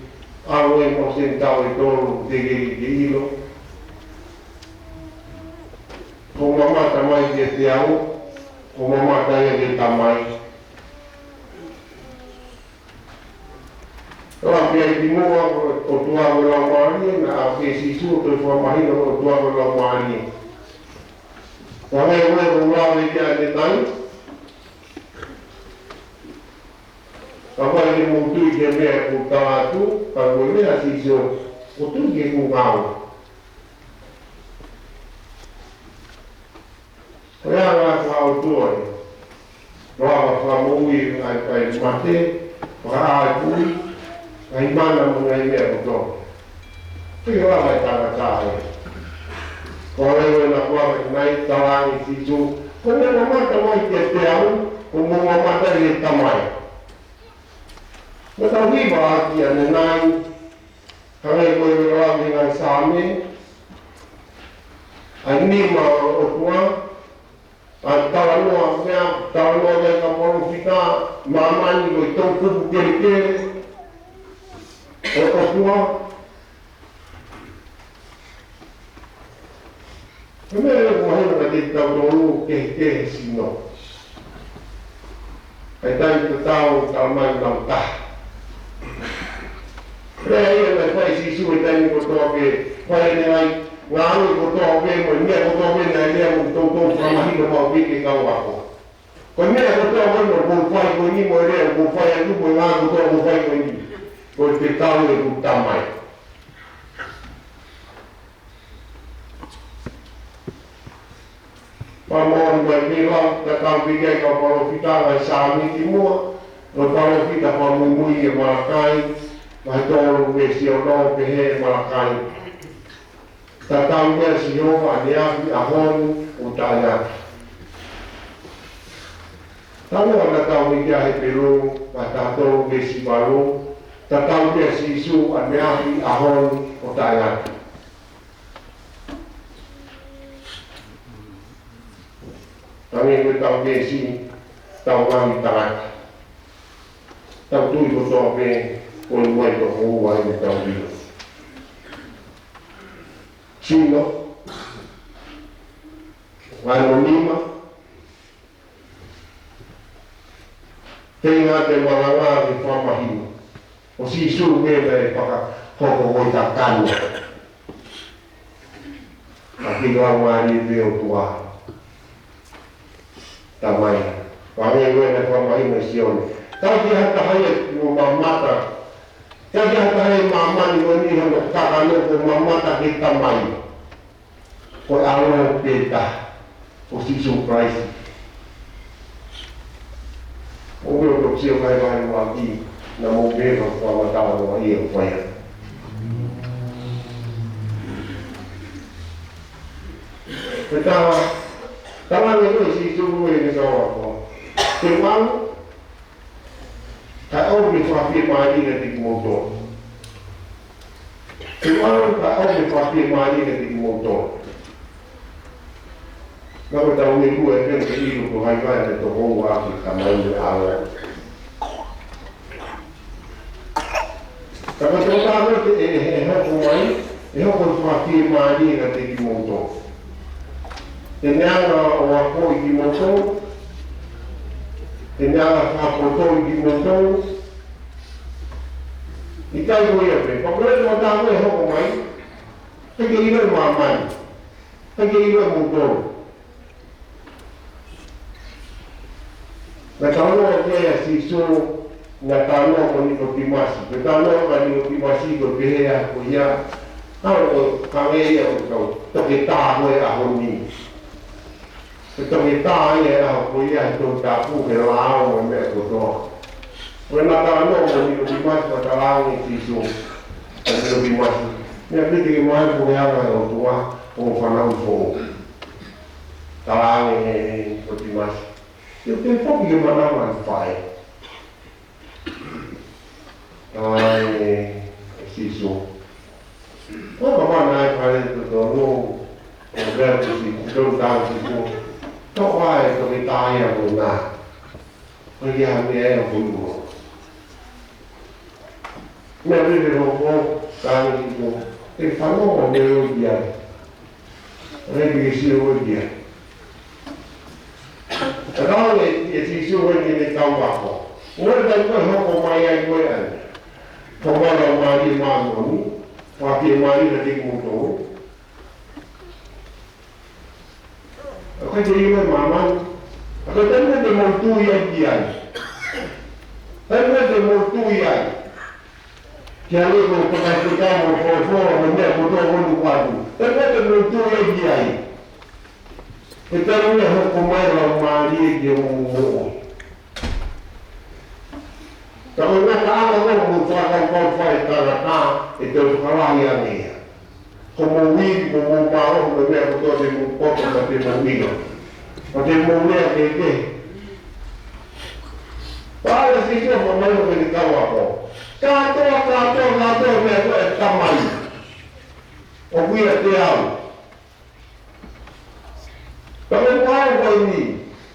ʻAlu ʻo ʻosi ʻetau ʻe tolu, teʻeki ke ʻilo. Ko e mamata mai kiate au, ko e mamata ia ki he Tamai. Tala pē ia ki muʻa ko e ʻOtua mo e Laumālie, naʻe ʻave ʻe Sīsū ʻo toe fakamahino ko e ʻOtua mo e Laumālie. Ko e meʻa ko ē ʻoku lave ki ai ʻanenai. Kapau ʻoku mou tui ki he meʻa ʻoku ou tala atu, ka ko e meʻa ʻa Sīsū, ʻoku tui ki heʻeku ngāue. Ko e anga ʻa e ʻOtua ē. Ko e anga fakamoʻui ʻa e kakai mate, fakaʻā e kui, ngaahi mana mo e ngaahi meʻa kotoa. Ko e anga ʻa e tangata ē. Ko e anga ʻena kuo ʻave mai, tala ange ʻe Sīsū. Ko e meʻa mamata mai kiate au, ko hoʻomou mamata ki he Tamai. Mo tau hiva ʻaki ʻanenai, hangē ko e lau ʻi he ngaahi Saame. ʻa e nima ʻo e ʻOtua, ʻa e talanoa meʻa, talanoa ʻa e kau palōfita, māmani ko e toʻukupu kelekele ʻo e ʻOtua. Ko e meʻa ia ʻoku mahino kiate kitautolu kehekehe sino. ʻA e taimi tatau, talamai ʻoku nau taha. Lea ia naʻe fai ʻe Sīsū he taimi kotoa pē, fai ʻene ngaahi ngāue kotoa pē, mo e meʻa kotoa pē naʻe lea mo toutou fakamahino maʻu pē ki he kau ako. Ko e meʻa kotoa pē naʻa ku fai ko eni mo e lea ʻoku ou fai atu mo e ngāue kotoa ʻoku ou fai ko eni, ko e fekau ʻeku Tamai. Pea mo e meʻa ʻoku lau, tatau pē ki ai kau palōfita, ngaahi Saame kimuʻa, mo e palōfita fakamuimui ʻa Malakai, vahe tolu veesi ono, pehē ʻe Malakai: Tatau pē ʻa Sihova ʻaneafi, ʻaho ni, ʻo taʻengata. Talanoa tatau pē ki ai Hepelū, vahe taha tolu veesi valu, tatau pē ʻa Sīsū ʻaneafi, ʻaho ni, ʻo taʻengata. Hangē ko ʻetau veesi, tau ngaahi tangata. Tau tui kotoa pē ko e ʻOtua ʻi he toko ua ʻi heʻetau ʻilo. Sino, vahe nima, te ngata e malanga ke fakamahino. Ko Sīsū pē naʻe fakahoko ko e kakano. ʻA e Laumālie pē ʻo e ʻOtua Tamai. Hangē ko e naʻe fakamahino ʻe Sione. ʻIkai ke ʻi ai ha taha ia kuo mamata. ʻIkai ke ʻi ai ha taha ʻi māmani ko eni ʻoku kakano kuo mamata ki he Tamai. Ko e ʻAlo pē taha, ko Sīsū Kalaisi. ʻOku ou sio ki he vahevahe ʻuluaki, naʻa mou pehē ko e fakamatala ʻo ia ʻoku fai atu. Pea tala ange ʻe Sīsū ʻi heʻene kau ako: Te u ʻalu, kae ʻomi e fakafiemālie kiate kimoutolu. Te u ʻalu, kae ʻomi e fakafiemālie kiate kimoutolu. Naʻa ko ʻetau meʻa ʻoku ʻikai ke ʻilo pe ko hai mai ʻa e toko ua ʻa e Tamai mo e ʻAlo. Ka ko e tokotaha ko ē ʻe, ʻe, ʻe hoko mai, ʻe hoko e fakafiemālie kiate kimoutolu. Te ne hanga ʻo akoʻi kimoutolu, te ne hanga ʻo fakapotoʻi kimoutolu. ʻIkai ko ia pē, ka ko e tokotaha ko ē ʻe hoko mai, ʻikai ke ʻilo ʻe māmani, ʻikai ke ʻilo ʻe moutolu. Naʻe talanoa ki ai ʻa Sīsū, naʻe talanoa mo Nikotīmasi. Pea talanoa kia Nikotīmasi, ko e pehē ʻa ko ia, ʻa ko e hangē ia ko e kau toketā ko ē ʻaho ni. Ko e toketā ia ʻaho ko ia he Tohi Tapu, he lao mo e meʻa kotoa. Ko ʻena talanoa mo Nikotīmasi, pea talaange ʻe Sīsū kia Nikotīmasi: Meʻa pē te ke maʻu he puleʻanga ʻo e ʻOtua, ko hoʻo fanauʻi foʻou. Talaange ʻe Nikotīmasi: Te u toe foki ki he manava ʻo e faʻē. Talaange ʻe Sīsū: Ko e mana ʻa e fale totonu, ʻo e veapisi, tonu tāu Sīsū. Toʻo ʻa e toketā ia mo na. Ko ia ha meʻa ʻe hoko ʻi muʻa. Meʻa pē te hoko, talaange ʻe Sīsū, te ke fanongo mo e ʻoiauē. ʻOku ʻikai te ke sio ʻoiauē. Talaange ʻe Sīsū ki heʻene kau ako: Ko e taimi ko ē ʻe hoko mai ai ko ē ʻa e, ko e Laumālie Māʻoniʻoni, fakafiemālie kiate kimoutolu. ʻOku ʻikai ke ʻilo ʻe māmani. Ka ko e taimi ko ē te mou tui ai ki ai. Taimi ko ē te mou tui ai. Ki he ʻAlo, ko e fakafetaʻi mo e folofola mo e meʻa kotoa ʻoku ou ʻoatu. Taimi ko ē te mou tui ai ki ai, ko e taimi ʻe hoko mai e Laumālie ki homou moʻui. Ka ko e ngataʻanga ko ē ʻoku mou fakakaukau fakaetangata, ʻe toe fakalahi ange ia. Ko hoʻomou ivi, ko hoʻomou mālohi, mo e meʻa kotoa te mou poto, pea te mou ʻilo, pea te mou lea kehekehe. Pea ʻalu ʻa Sīsū ʻo fakamahino ki heʻene kau ako: Kātoa, kātoa, kātoa e meʻa ko ē ʻa e Tamai, ʻoku ʻiate au. Ka ko e pau ko eni,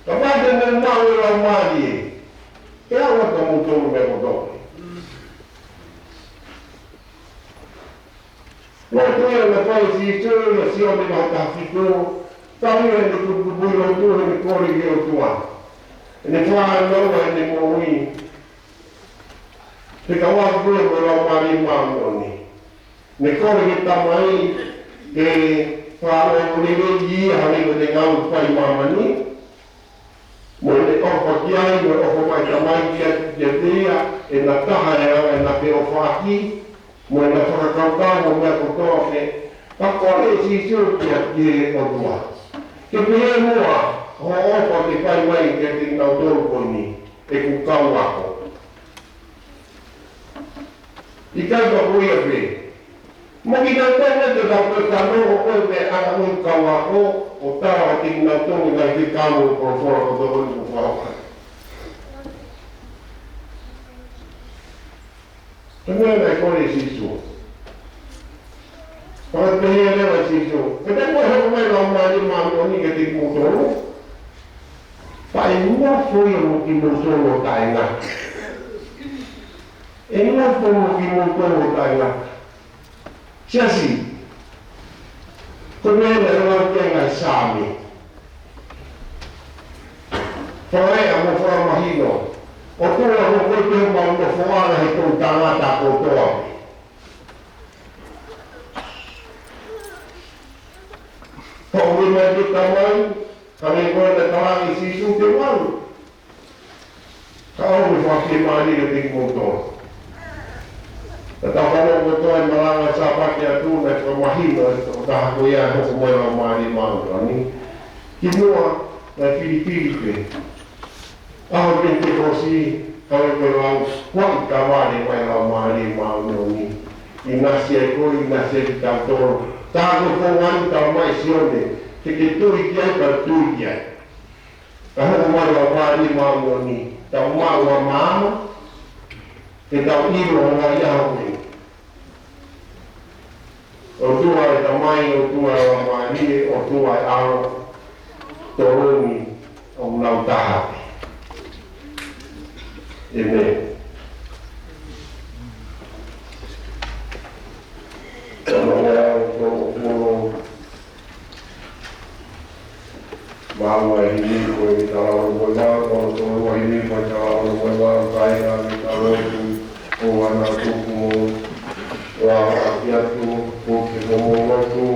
kapau te mou maʻu e Laumālie, ʻe ʻaonga kimoutolu mei he kotoa. Naʻe tui ʻa e fai ʻe Sīsū ʻia Sione vahe taha fitu, tau ia ʻene tuputupuʻi lotu, ʻene kole ki he ʻOtua, ʻene fānau, ʻene moʻui, pea ke ʻoatu ia mo e Laumālie Māʻoniʻoni. Ne kole ki he Tamai ke fakaʻofoʻofa lelei ia hangē ko ʻene ngāue fai ʻi māmani. Mo ʻene ʻofa ki ai, mo e ʻofa mai Tamai kia, kiate ia, ʻe na taha e anga ʻena feʻofaʻaki, mo ʻena fakakaukau mo e meʻa kotoa pē. Ka kole ʻe Sīsū kia, ki he ʻOtua ke pehē muʻa, ko hoʻo ʻofa ke fai mai kiate kinautolu ko eni, ʻeku kau ako. ʻIkai ko ia pē. Mo kinautolu ʻe tau pē ka no o koe pē ʻa e kau ako, ʻo tau ʻa kinautolu ngaahi fekau ʻo e folofola kotoa ko eni kuo fai. Ko e meʻa naʻe kole ʻe Sīsū. Pea pehē leva ʻe Sīsū, ka te mou hoko mai Laumālie Māʻoniʻoni kiate kimoutolu, pea ʻe nofo ia mo kimoutolu ʻo taʻengata. ʻE nofo mo kimoutolu ʻo taʻengata. Siasi, ko e meʻa naʻe lau ki ai e ngaahi Saame. Fakaeʻa mo fakamahino. ʻOtua, ko koe pē homau nofoʻanga he toʻutangata kotoa. Pea ʻomi mai ki he Tamai, hangē ko ia naʻe talaange ʻe Sīsū ke malu. Ka ʻomi e fakafiemālie kiate kimoutolu. Naʻa tau fanongo kotoa he malanga Sāpate atu, naʻe fakamahino ʻe he tokotaha ko ia ʻe hoko mai e Laumālie Māʻoniʻoni kimuʻa, naʻe filifili pē. ʻAho Penitekosi, ka ʻoku lau, kuo ʻi tavale mai e Laumālie Māʻoniʻoni. ʻInasi ai koe, ʻinasi ai kitautolu. Tā ko e founga ʻoku tala mai ʻe Sione, ke ke tui ki ai, pea tui ki ai. Ka hoko mai e Laumālie Māʻoniʻoni, tau maʻu ha maama, ke tau ʻilo ʻa e ngaahi ʻaho ko eni. ʻOtua ʻa e Tamai, ʻOtua ʻa e Laumālie, ʻOtua ʻa e ʻAlo, tolongi ʻoku nau taha pē. ʻĒmeni. Tau lau ʻa e ʻOtua ʻo Māua e himi ko e tala ono mo e valu, ono tolu ua himi ko e tala ono mo e valu, kāinga, ʻi he tala ʻoku ʻoua naʻa tuku mo ʻoua ʻaki atu, ko ke ko mo lotu,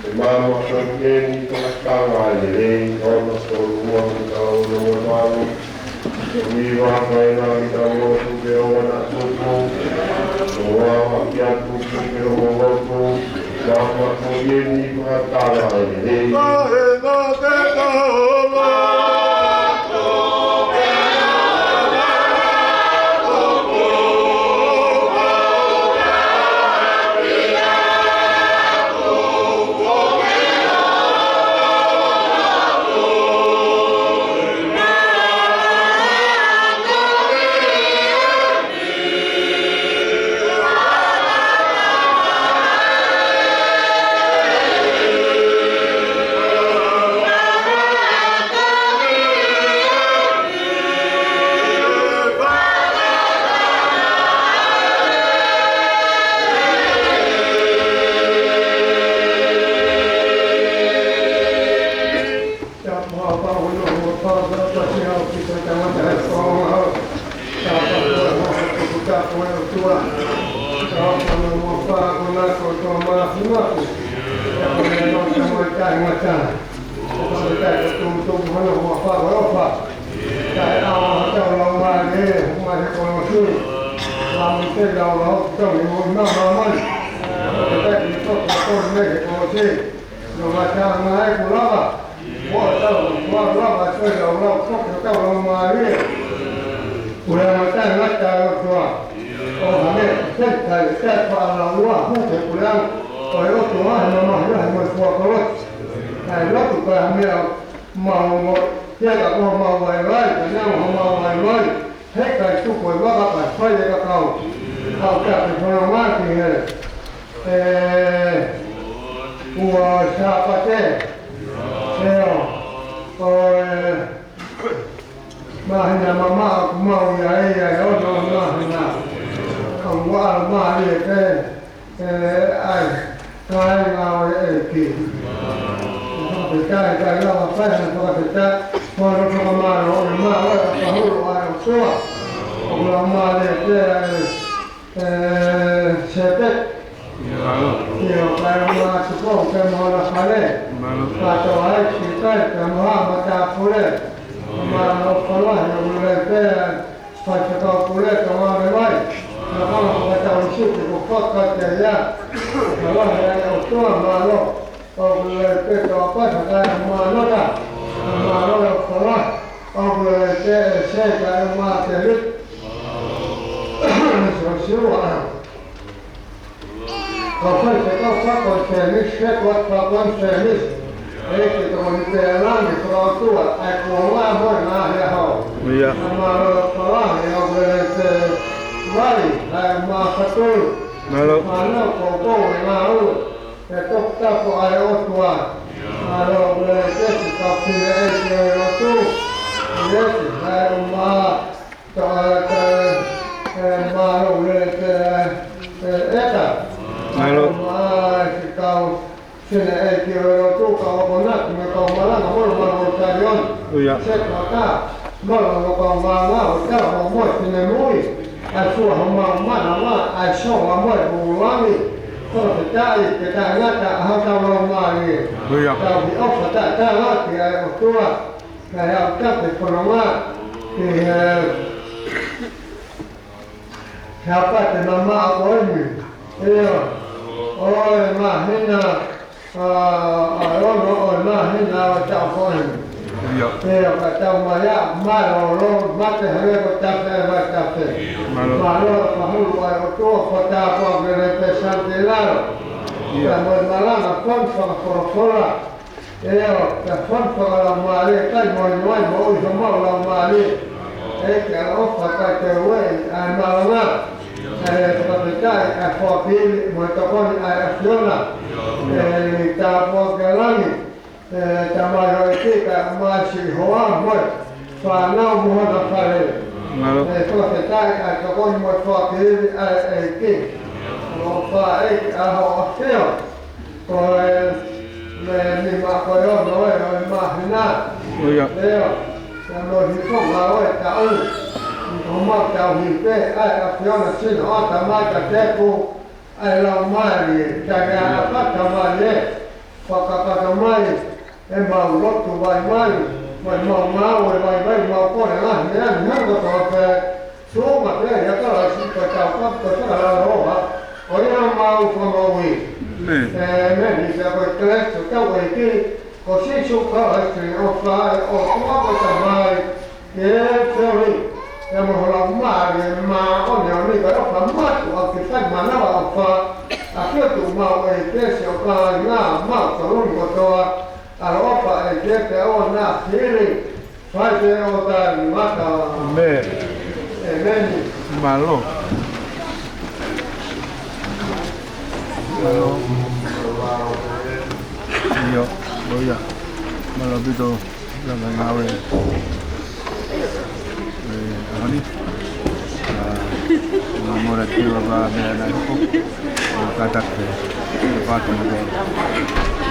ʻe māmā ko eni ko e tala lelei, ono tolu ua ko e tala ono mo e valu, ʻi he kāinga, ʻi he tala ʻoku ʻoua naʻa tuku mo ʻoua ʻaki atu, ko ke ko mo lotu, Ko e tau lava ʻa e tau lau lau, ko e tau lau mālie. Pule ʻa e tau ngata ʻa e ʻOtua. ʻO hangē, te tai, te faʻa lau ua, hu te pule ʻa e ʻOtua, he mamahi, he mo e fua kolosi. ʻA e lotu ka hangē ʻa mau mo, te ka ko mau vaivai, ka nea mo mau vaivai. He kai tuku e vaka kai fai e kakau. Kau kia ke whana mā ki he. E, ua Sāpate. Eo. ʻo e māhina mamaʻo ʻoku mau ʻi ai, ʻa e ono ʻo e māhina. Ka ʻoku ʻalomālie pē ʻa e ʻai kāinga ʻo e ʻEiki. Fakafetaʻi, kae lava pē ʻa e fakafetaʻi, mo e fakamālō ʻoku mau ʻi he fakahulu ʻa e ʻOtua. ʻOku ʻalomālie pē ʻa e ʻe, Sēpeti. ʻIo, kae ʻumaʻā Tupou pea mo hona fale. Mālō. Kātoa ai, Sikai pea mo haʻa matāpule. Mālō, ʻofa lahi ʻoku lelei pē ʻa e faifekau pule Tonga Lelei. Naʻa kama fakatau ʻi Sipi ko Faka te ia. Mālō, ʻe ʻOtua, mālō. ʻOku lelei pē Toʻapasa kae ʻumaʻā Nota. Mālō, ʻofa lahi. ʻOku lelei pē ʻEsē kae ʻumaʻā Tēvita. Siosiua. Kau faifekau fakakonifelenisī, he ko e fakakonifelenisī. ʻEiki tokoni pē langi, fakaʻotua, ʻa e kuonga mo e ngaahi ʻaho. ʻIo. Mālō, ʻofa lahi, ʻoku lelei pē Vai, kae ʻumaʻā Fatulu. Mālō. Fānau, koukou, ngāue. ʻE toputapu ʻa e ʻOtua. Mālō, ʻoku lelei pē siʻi kau fineʻeiki ʻo e lotu. ʻIo, kae ʻumaʻā Tō, ʻa, tō, ʻe, mālō, ʻe, ʻe, ʻe, ʻEta. Mālō. Mālō, ʻe, siʻi kau fineʻeiki ʻo e lotu, kau akonaki mo e kau malanga, mālō, mālō, ʻo Talioni. ʻIo. Sētuata, mālō, ʻo kau mālanga, ʻo Tala mo e finemui. ʻA e fua homau manava, ʻa e soa mo e vūlangi. Fakafetaʻi, ke taʻengata, ʻa hotau laumālie. ʻIo. Tau ʻi ʻofa taʻengata, ki he ʻOtua. Kae ʻalu atu e fononga ki he, ki he Haʻapai mamaʻo ko eni. ʻIo, ʻo e māhina, ʻa, ʻa e ono ʻo e māhina ʻo e taʻu ko eni. ʻIo. ʻIo, ka tau mai ā, mālō, mālō, mate hale ko tafe, ʻa e vai tafe. Mālō. Mālō, fakahulu ʻa e ʻOtua, ko tāpuaki lelei pē Sante Lalo. ʻIo. Ka mo e malanga, fonu fakafolofola. ʻIo, ka fonu fakalaumālie, kai moʻui, moʻui homau laumālie. ʻEiki ʻaloʻofa, kai te ueʻi ʻa e malanga. ʻE fakafetaʻi ʻa e foaki mo e tokoni ʻa e ʻAfiona. ʻE tāpuaki ʻa langi. ʻE Tamai ʻEiki, kae ʻumaʻā siʻi hoa mo e fānau mo hona fale. Mālō. ʻE fakafetaʻi ʻa e tokoni mo e foaki ʻa e ʻEiki. Mo fai ʻa hoʻo ʻAfio. Ko e, me ni ma ko e ono ʻo e, ʻo e māhina. ʻIo. ʻIo. Pea mo e hifo ma ʻo e taʻu. Ko mau tau hi pē, ʻa e ʻAfiona sino ʻa Tamai ka tepu, ʻa e laumālie, ka ke ʻa ka Tamai ē, fakapata mai, ʻemau lotu vaivai, mai mau mau e vaivai, mau kole lahi, meʻa ni hanga kotoa pē, Sō ma pea ia ka laisi ka tau ka ka ka la roha. ʻO ia mau fakamoʻui. ʻĒmeni. ʻĒmeni. Pea ko e kelesi ʻa hotau ʻEiki ko Sīsū Kalaisi, ʻofa ʻa e ʻOtua ko e Tamai, ke feohi pea mo e Laumālie Māʻoniʻoni, kae ʻofa mātuʻaki fai manava ʻofa ʻa e ʻOtua maʻa e kelesi ʻo kāinga maʻa e toloni kotoa, ʻaloʻofa ʻa e kelesi ʻo na fili. Fai pē ʻo taimi mata. ʻĒmeni. ʻĒmeni. Mālō. Mālō. ʻIo, ʻo ia. Mālō ʻaupito, lava ngāue. ʻE, ʻaho ni. ʻA, ngā mora tiwa ba mea na hoko. ʻO kātaki pē. ʻO kātaki pē.